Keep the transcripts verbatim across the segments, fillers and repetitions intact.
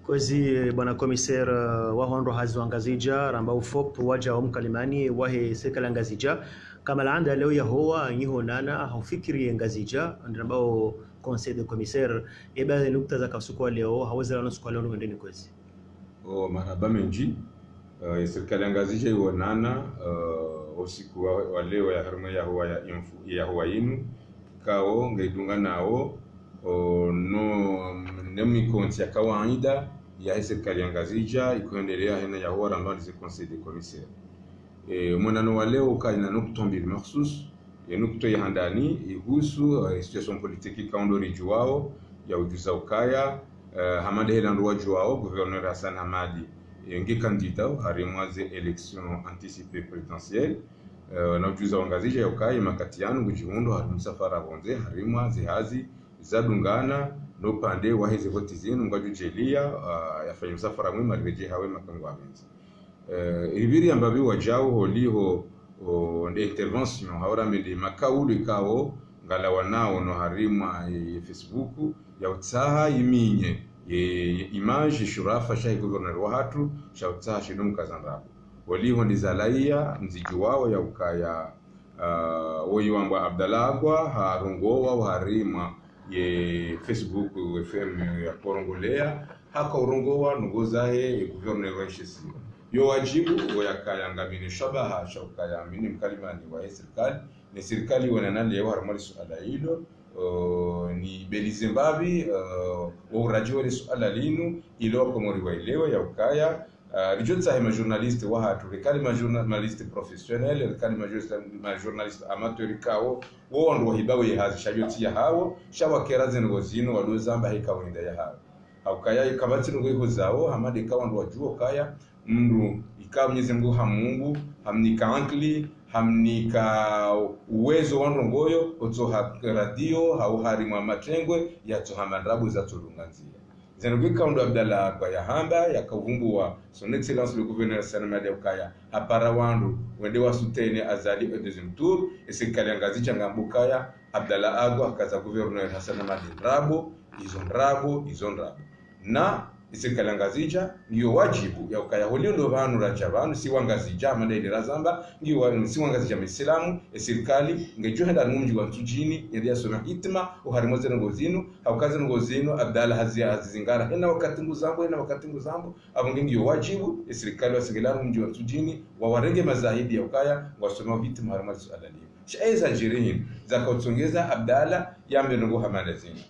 Kwezi, bwana commissaire, eh, waho wandru hazi wa Ngazidja, ramba ufop, wadja wa mkalimani wahe serikali ya Ngazidja. Kama laanda leo yahowa, nyi honana, haufikiri ye Ngazidja, ndrambao conseil de commissaire, eba nukta za kasuku wa leo, hawezela no suku wa leo, ngendeni kwezi. Oh, marahaba mendji. Eh, serikali ya Ngazidja iwonana, eh, usiku wa, wa leo ya harimwa yahowa ya info, yahowa yinu, kao ngedunga nao, o, no, ne mikontsi ya kawaida yahe serikali ya Ngazidja, ikoendelea hena yahowa ramba ndize conseil de commissaire. Eh, mwonano wa leo uka ina nukta mbili makhsus, ye nukta ya handani, ihusu, eh, situation politique kao ndo ridjuwao, ya udjuza ukaya, eh, hama nde hela ndo wadjuwao, gouverneur Hassan Hamadi, eh, nge candidat, harimwa ze élection anticipée présidentielle, eh, na udjuza wa Ngazidja ya ukaya, makati yanu ngudjihundro, harimwa msafara pvondze, harimwa ze hazi, zadungana, no upande wahe ze voti zinu, ngwadjudjelia, ah, yafanye msafara mwema, rivedje hawe makangu apvendze. Eh, ripviri yamba pvi wadjau holiho, o, nde intervention, hau rambe nde makaulu ikao, ngalawanao no harimwa, eh, Facebook, ya utsaha iminye, ye, ye image, shurafa, shahe gouverneur wahatru, sha utsaha shinu mkaza ndrabo. Holiho ndizalaya, mzidjuwao ya ukaya, ah, woyi wambwa Abdallah Agwa, harongowa, harimwa, ye Facebook F M ya korongolea, haka urongowa, nongo zahe, ye gouverneur wa nshisiwa. Yo wadjibu, wo yakaya ngamine shabaha, sha ukaya mine mkalimani wahe serikali, ne serikali wonana leo harimwa li suala ilo, o, nibelize mbapvi, o, wo uradji wa li suala linu, ilo wakomori waelewe ya ukaya, ah, ridjo tsaha ma journaliste wahatru, rikali ma journaliste professionnel, rikali ma journaliste, ma journaliste amateur kao, wo wandru wahibawe ye hazi sha yo tsi yahawo, sha wakera ze ndrongo zinu, walo zamba he kawaida yahawo. Haukaya ikapvatsi ndrongo iho zawo, hama nde ka wandru wadjuo kaya, mndru ika Mwenyezi Mungu hamuumbu, hamnika ankili, hamnika uwezo wa ndrongo yo, otsoha radio, hau harimwa matrengwe, yatsoha mandrabo zatsolunga ndzia. Zinu ngika ndo Abdallah Agwa yahamba, yakavumbuwa Son Excellence le Gouverneur Hassan Hamadi ukaya, hapara wandru, wende wa soutenir Azali au deuxième tour, ye serikali ya Ngazidja ngamba ukaya, Abdallah Agwa, hakaza gouverneur Hassan Hamadi ndrabo, izo ndrabo, izo ndrabo. Na, ye serikali ya Ngazidja, ngiyo wadjibu, ya ukaya holiho ndo pvanu radja pvanu, si wa Ngazidja, mana ile razamba, ngiyo wa, si wa Ngazidja misilamu, ye serikali, ngedjo henda no mdji wa Ntsudjini, yende yasome hitima, oharimwa ze ndrongo zinu, hauka ze ndrongo zinu, Abdallah hazi, hazizingara, hena wakati nguzambo, hena wakati nguzambo, apvo nge ngiyo wadjibu, ye serikali wasingela no mdji wa Ntsudjini, wawarenge mazahidi ya ukaya, ngwasome hitima harimwa ze suala linu. Sha eza djiri hini, zaka utsongeza Abdallah, yambe ndrongo hama nda zinu.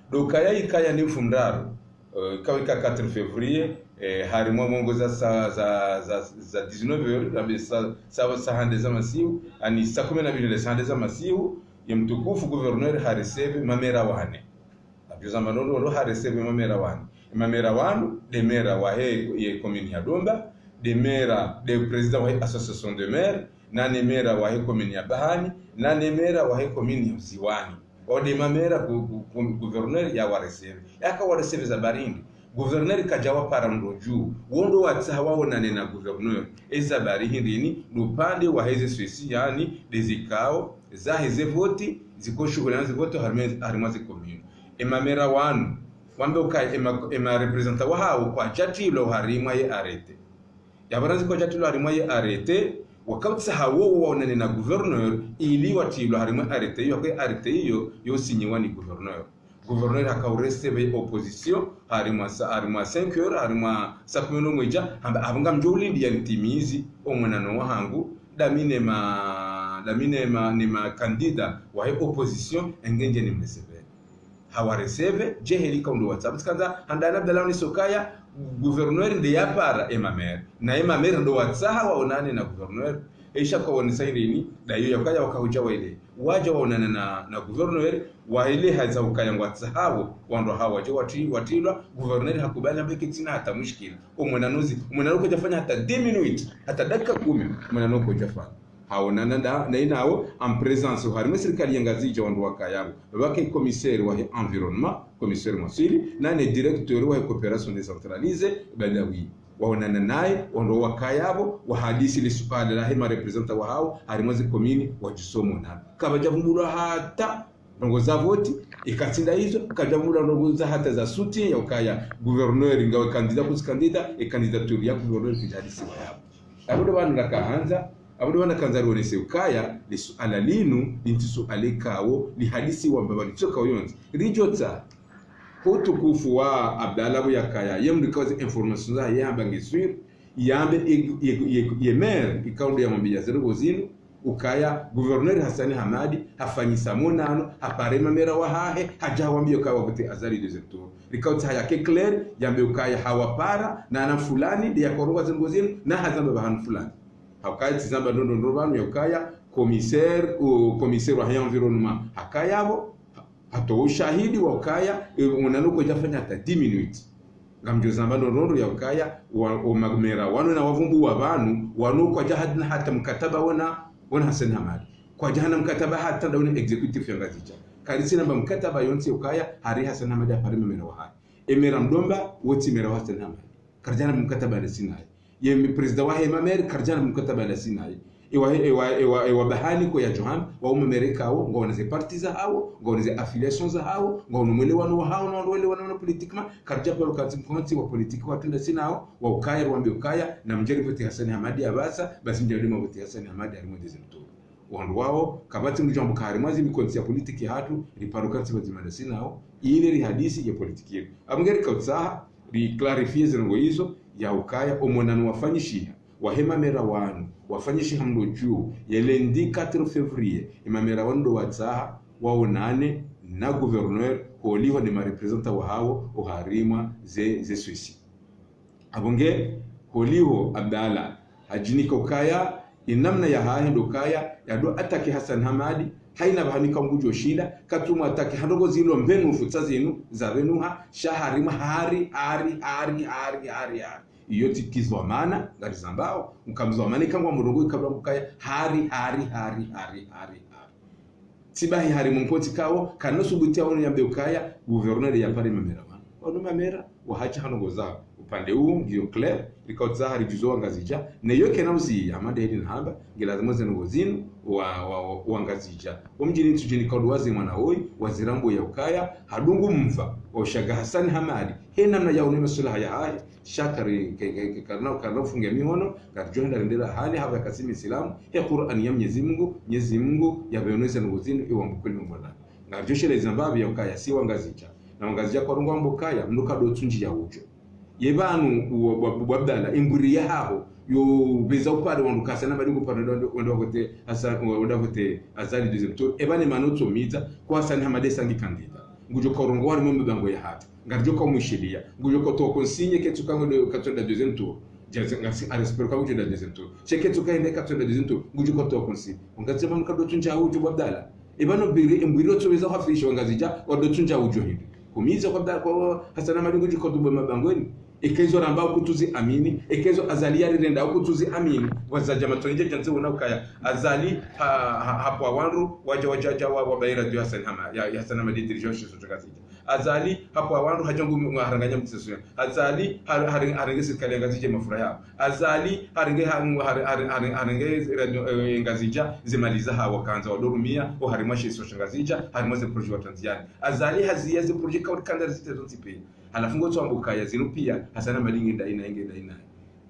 Ndo ukaya ikaya ni mfumoraru, eh, ikao ika quatre février, eh, harimwa mwongo za sa, za, za, za dix-neuf heures, rambe sa, sa, saa hande za masihu, ani saa kumi na mbili le saa hande za masihu, ye mtukufu gouverneur hareceve mamera wane. Apvo zamba ndrongoo hareceve mamera wane. Mamera wanu, nde mera wahe ye commune ya Domba, nde mera, nde président wahe association de maires, na ne mera wahe commune ya Bahani, na ne mera wahe commune ya Mziwani. Wo nde mamera gu-, gu-, gu-, gouverneur yawareceve. Yakawareceve za bari hindri. Gouverneur kadja wapara mndru dju. Wo ndo watsaha waonane na gouverneur. Eza bari hindri ni, ndo upande waheze soucis yani, nde zikao, zaheze voti, ziko shughuli na ze voti harimwa, harimwa ze commune. Ye mamera wanu, wambe ukaya, ye ma, ye ma représentants wahawo kwadjatrilwa harimwa ye arrêté. Yapvo ranzi kwadjatrilwa harimwa ye arrêté, waka utsaha wo waonane na gouverneur, ili watrilwa harimwa arrêté iyo, haka arrêté iyo, yo sinyiwa ni gouverneur. Gouverneur haka ureceve opposition, harimwa sa, harimwa cinq heures, harimwa saa kumi na mwedja, hamba apvo ngamdjo ulindiya nitimizi, omwonano wahangu, ndami ne ma, ndami ne ma, ne ma candidats wahe opposition, ngendje nimreceve. Hawareceve, djeheli kaundo watsaha. Tsikandza, handani Abdallah onesa ukaya, gouverneur nde yapara ye mamera. Na ye mamera ndo watsaha waonane na gouverneur. Esha kaonesa hindri ni, ndayo ya ukaya waka hudja waile. Wadja waonana na, na gouverneur, waile haza ukaya ngwatsahao, wandru hawa wadje watri, watrilwa, gouverneur hakubali hamba ketsina hata mushkila. Omwonano zi, omwonano kaudjafanya hata dix minutes, hata dakika kumi, omwonano kaudjafanya. Haonana nda, na inawo, en présence, harimwa ye serikali ya Ngazidja wandru wakaya pvo. Pvwake commissaire wahe environnement, commissaire Mwaswili, na ne directeur wahe coopération décentralisée, Badawi. Waonana naye, wandru wakaya pvo, wahadisi le suala lahe ma représentants wahawo, harimwa ze commune, wadjisomo nalo. Kapvadjavumbulwa hata Ndrongoo za voti, ikatsinda izo, kadjapvumula ndrongoo za hata za soutien ya ukaya gouverneur ngawe candidat kutsi candidat, e candidature ya gouverneur kidjahadisiwa yapvo. Apvo ndo pvanu nakahandza, apvo ndo pvanu nakahandza rionese ukaya, lisuala linu, lintsi suala ikao, lihadisiwa mbapvi ntsoka yontsi. Ridjotsaha, ho utukufu wa Abdallah pvo yakaya, ye mndru ikao ze informations zahe yamba nge sûr, yambe ye, ye, ye, ye maire, ikao ndo yamwambiya ze ndrongoo zinu, ukaya gouverneur Hassani Hamadi hafanyisa monano, hapare mamera wahahe, hadja hawambiya ukaya wavote Azali deuxième tour. Rikao tsaha yake clair, yambe ukaya hawapara, na ana fulani, nde yakorongoa ze ndrongoo zinu, na hazamba pvahanu fulani. Haukaya tsizamba ndrongoo ndro pvanu ya ukaya, commissaire, o commissaire wahe environnement, hakaya pvo, hatowa ushahidi wa ukaya, e, monano kwadjafanya hata dix minutes. Ngamdjo zamba ndrongoo ndro ya ukaya, wa, o mamera wanu na wavumbuwa pvanu, wanu kwadjahana hata mkataba wona, wona Hassani Hamadi. Kwadjahana mkataba hata nda wona exécutif ya Ngazidja. Karitsina mba mkataba yontsi ya ukaya, hari Hassani Hamadi hapare mamera wahahe. E maire Mdomba, wo tsi maire wa Hassani Hamadi. Karidjana mkataba na sinaye. Ye mi-, président wahe mamera, karidjana mkataba na sinaye. Ewa, ewa, ewa, ewa bahani ko ya Johan, wao mamera ikao, ngwaona ze parti zahawo, ngwaona ze affiliation zahawo, ngwaona mwelewano wahawo, na mwelewano na politiquement, karidja paro kati mkontsi wa politique watrenda sinao, wa ukaya, rwambe ukaya, na mdjeri vote Hassani Hamadi apvasa, basi mdjeri mavote Hassani Hamadi harimwa deuxième tour. Wandru wao, kapvatsi mndru djambo ka harimwa ze mikontsi ya politique yahatru, riparo kati pvadzima nda sinao, ile rihadisi ye politique yetu. Apvo nge rikao tsaha, riclarifier ze ndrongoo izo, ya ukaya, o monano wafanyishiha, wahe mamera wanu, wafanyishiha mndro dju, ye lundi quatre février, e mamera wanu ndo watsaha, waonane, na gouverneur, holiho ne ma représentants wahawo, oharimwa ze, ze Suisse. Apvo nge, holiho Abdallah, hadjinika ukaya, ye namna yahahe ndo ukaya, yado attaquer Hassani Hamadi, haina pvahanu ikao ngudjo shinda, katsu mu attaquer ha ndrongoo zilo mbenu futsa zinu, za pvenuha, sha harimwa hari, hari, hari, hari, hari, hari. Iyo tsi kizwamana, ngarizambao, mkamzwamana ikangwa mrongo ikabla mkaya, hari, hari, hari, hari, hari, hari. Tsi bahi harimwa mkontsi ikao, kana subuti yaone yambe ukaya, gouverneur yapare mamera wanu. Wanu mamera, wahatsi ha ndrongoo zawo. Upande uwu, ngiyo clair, rikao tsaha ridjuzo wa Ngazidja, ne yo kena uzi ya mada heli nahamba, nge lazimu ze ndrongoo zinu, wa, wa, wa, wa Ngazidja. Wo mdjini ntsudjini kao ndo waze mwana woyi, wazirambo ya ukaya, hadungu mva, wa ushaga Hassani Hamadi, he namna yaone maslaha yahahe, sha kari, ke, ke, ke, karina, karina ufunge mihono, ngaridjo henda rendela hali, hapvo yakasi Misilamu, he Qur'an ya Mnyezi Mungu, Mnyezi Mungu, yapveyonese ndrongoo zinu, iwambu kweli mbona. Ngaridjo sheleza mbapvi ya ukaya, si wa Ngazidja. Na wa Ngazidja kwarongoa mbo ukaya, mndru kado tsundji ya udjo. Ye pvanu, wa, wa, wa Abdallah, e mbwiri yahaho, yo pveza upare wandru ka Hassani Hamadi ngu pare wandru, wandru wavote, Hassa-, wandru wavote, Azali deuxième tour. E pvanu mana utsomidza, kwa Hassani Hamadi sangi candidat. Ngudjo korongoa harimwa mabangwe yahatru. Ngaridjo ka umwishiliya. Ngudjo kotoa consigne ketsuka ngo de-, katswenda deuxième tour. Djaze ngasi a respect ka ngudjo enda deuxième tour. She ketsuka ende katswenda deuxième tour. Ngudjo kotoa consigne. Ngasi pvanu kado tsundja udjo wa Abdallah. E pvanu mbwiri, e mbwiri otsoweza hafisha wa Ngazidja, wado tsundja udjo hindri. Kumiza kwa Abdallah, kwa Hassani Hamadi ngudjo kotoa mabangweni. Eka izo ramba ukutsuzi amini, eka izo Azali yarirenda ukutsuzi amini, wazadja matsonidja djandze wona ukaya. Azali ha, ha, hapvwa wandru, wadja, wadja, wadja, wa, wa baira dju Hassani Hama-, ya, ya Hassani Hamadi dirigé shiso sha Ngazidja. Azali hapvwa wandru, hadja ngu, ngu haranganya mtseso ya. Azali har-, har-, harenge sirikali ya Ngazidja mafura yawo. Azali harenge ha-, ngu har-, har-, har-, harenge radio, eh, Ngazidja, ze mali zahawo kandza wado rumia, oharimwa shiso sha Ngazidja, harimwa ze projet watandziani. Azali haziya ze projet kauri kandza rizite zontsi pia. Halafu ngotso wamba ukaya zinu pia, Hassani Hamadi ngenda ina, ngenda ina.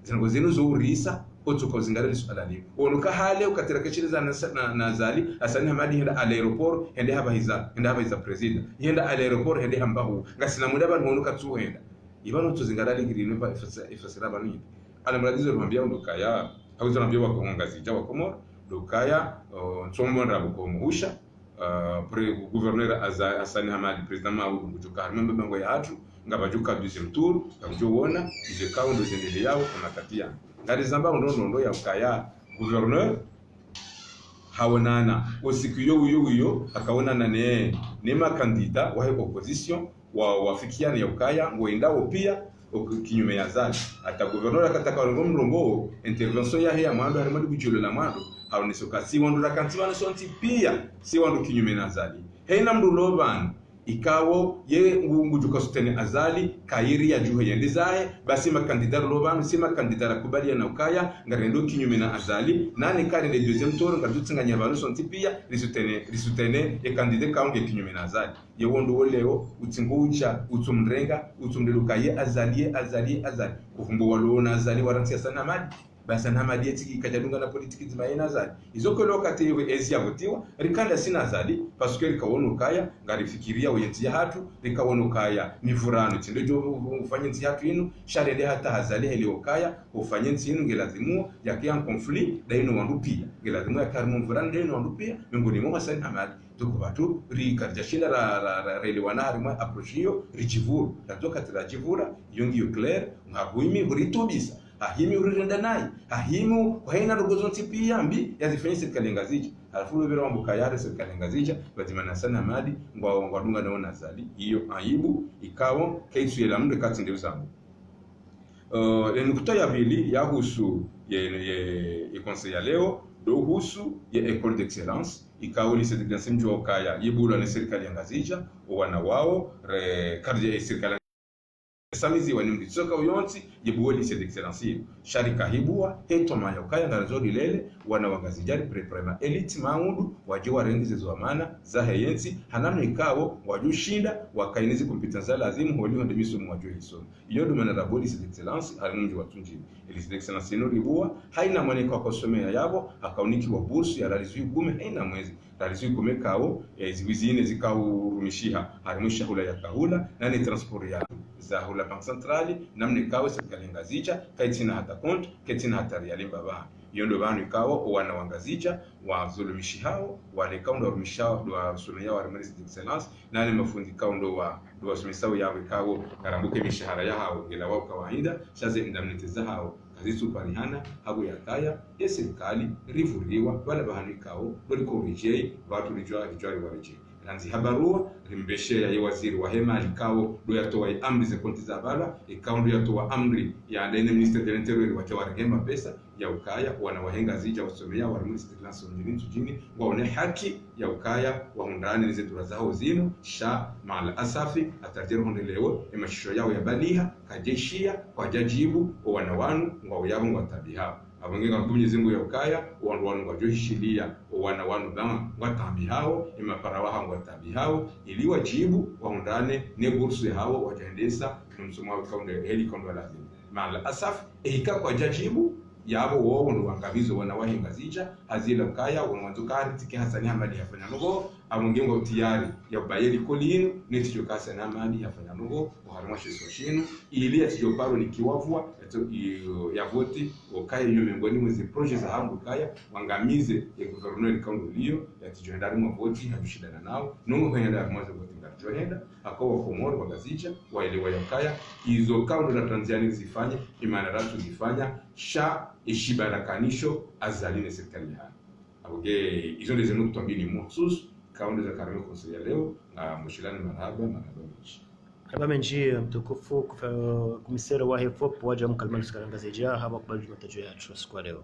Zinu ngo zinu zo urisa, otsoka uzingara lisuala linu. Wono ka hale, ukatsira keshile za na, na, na Azali, Hassani Hamadi henda à l'aéroport, hende hapvahiza, hende hapvahiza président. Henda à l'aéroport, hende hamba hu. Ngasina muda pvanu wono katsu henda. Ipvanu tsu zingara lingiri inu pva ifasi-, ifasira pvanu ipvi. Ala mradi zo rumwambia ndo ukaya, hauzo rambia wa Kongo Ngazidja wa Komoro, ndo ukaya, o, ntsomo ndrabo komo husha, ah, pre-, gouverneur Aza-, Hassani Hamadi, président Mahamudu, ngudjo ka harimwa mabangwe yahatru, ngapvadjo ka deuxième tour, ngamdjo wona, izo ikao ndo zendeleao, kwa makati yanu. Ngarizamba ndrongoo ndro ya ukaya, gouverneur, haonana, o usiku uwo uwo uwo, hakaonana ne, ne ma candidats, wahe opposition, wa, wafikiana ya ukaya, ngwendao pia, o ki-, kinyume ya Azali. Hata gouverneur akataka warongoe mrongoo, intervention yahe ya mwando, harimwa dibudjolo la mwando, haonesa uka si wandru rakantsi pvanu sontsi pia, si wandru kinyume na Azali. Haina mndru ulo pvanu, Ikao ye ngu, ngudjo ka soutenir Azali, kayiri ya djuhe yende zahe, basi ma candidat rilo pvanu, si ma candidat rakubaliana ukaya ngarendo kinyume na Azali, nane karende deuxième tour, ngaridjo tsanganya pvanu sontsi pia, ri soutenir, ri soutenir ye candidat ikao nge kinyume na Azali. Ye wondro wo leo, utsingo udja, utsumrenga, utsumrelu ka ye Azali, ye Azali, ye Azali. Kuvumbo walo na Azali, warantsi Hassan Hamadi. Basi Hassan Hamadi yetsi kadjadunga na politiki ndzima ye na Azali. Izo kweli wakati yewe ezi yavotiwa, rikanda sina Azali, parce que rikaono ukaya, ngarifikiria ye ntsi yahatru, rikaono ukaya, mivurano, tsi ndo djo ufanye ntsi yahatru inu, sha rende hata Azali helewa ukaya, ufanye ntsi inu nge lazimu, yake en conflit, nda inu wandru pia, nge lazimu yake harimwa mivurano, nda inu wandru pia, miongoni mwa Hassan Hamadi. Donc, pvatsu, ri, karidjashinda ra, ra, ra, raelewana harimwa approche iyo, ridjivura. Ra djoka tsi radjivura, iyo ngiyo clair, ngapvo imi huritubisa, hahimi hurirenda nayi, hahimu, kwa hena rogo zontsi pia mbi, yazifanye sirikali ya Ngazidja. Halafu lopvira wambuka yare sirikali ya Ngazidja, pvadzima na Hassan Hamadi, ngwa, ngwadunga nao na Azali, iyo aibu, ikao, kaitsu yela mndru katsi nde uzambu. Eh, le nukta ya pvili yahusu ye, ye, ye conseil ya leo, ndo uhusu ye école d'excellence, ikao lycée d'excellence mdjuwa ukaya, yibulwa ne sirikali ya Ngazidja, owana wao, re, karidja ye sirikali samiziwa ni mdru tsoka uyontsi, yibuwe lycée d'excellence iyo. Sha rikahibua, he toma ya ukaya ngarizo rilele, wana wa Ngazidja ri préparer ma élite maundu, wadje warenge ze zo amana, zahe yentsi, hanamna ikao, wadjo shinda, wakaye ne zi compétence za lazimu, holiho nde misomo wadjo yisoma. Iyo ndo mana rabuwa lycée d'excellence, harimwa mdji wa Tsundjini. Lycée d'excellence inu ribuwa, haina mwana ikao kasomeya yapvo, hakaunikiwa bourse ya riali zihwi kume, haina mwezi. Riali zihwi kume ikao, eh, zihwi zine zikao rumishiha, harimwa shahula ya kahula, nane transport ya, za hula Banque Centrale, namna ikao sirikali ya Ngazidja, kaitsina hata compte, kaitsina hata riali mbapvi. Iyo ndo pvanu ikao, owana wa Ngazidja, wazolumishihao, wale ikao ndo warumishihao, ndo wasomeyao harimwa lycée d'excellence, nale mafundi ikao ndo wa, ndo wasomesao yapvo ikao, ngarambuke mishahara yahao, ngela wao kawaida, sha ze indemnité zahao, kazitsu parihana, hapvo yakaya, ye sirikali, rivuriwa, pvala pvahanu ikao, ndo riko ridjei, pvatsu ridjuwa, ridjuwa riwa ridjei. Randzi ha barua, rimbesheya ye waziri wahe mali ikao, ndo yatowa ye amri ze konti zabalwa, ikao ndo yatowa amri, ya ndaine ministère de l'Intérieur, wadja warenge mapesa, ya ukaya, wana wahe Ngazidja wasomeyao, wari mu lycée d'excellence Tsundjini, ngwaone haki, ya ukaya, wahundrane ne ze dura zahao zinu, sha, maal asafi, hata ridjeri hondre leo, ye mashisho yao yabaliha, kayadjeshiya, kwadjadjibu, owana wanu, ngwao yapvo ngwataabihao. Apvo nge ngamdjo Mwenyezi Mungu ya ukaya, owandru wanu ngwadjo hishiliya, owana wanu pvanu ngwataabihao, ye mapara wahao ngwataabihao, ili wadjibu, wahundrane, ne bourse yahao, wadjaendesa, no msomo wahao ikao ndo, heli ikao ndo lazimu. Maal asaf, ehika kwadjadjibu, yapvo wowo ndo wangamizo wana wahe Ngazidja, hazi la ukaya, wanu wandzo ka aritike Hassan Hamadi hafanya ndrongoo, apvo nge ngwao tayari, ya ubaye likoli linu, ne tsidjo ka Hassan Hamadi hafanya ndrongoo, oharimwa she isiwa shinu, ili yatsidjo paro nikiwa pvwa, yatso, iyo, yavoti, okaya iyo miongoni mwa ze projet zahao ndo ukaya, wangamize, ye gouverneur ikao ndo liyo, yatsidjo henda harimwa voti, hadjushindana nao, no ngo henda harimwa ze voti ngaridjo henda, haka wa Komori wa Ngazidja, waelewa ya ukaya, izo ikao ndo la Tanzania zifanye, imana ratsu zifanya, sha, ye shibarakanisho, Azali ne sirikali yahe. Apvo nge, izo nde ze nukta mbili muhususu, ikao ndo za harimwa conseil ya leo, ngamshilani marahaba, marahaba mendji. Marahaba mendji, mtukufu, kufa-, komiseri wahe FOP, wadja mkalimani sirikali ya Ngazidja, hapvo kubali matarajio yatru siku ya leo.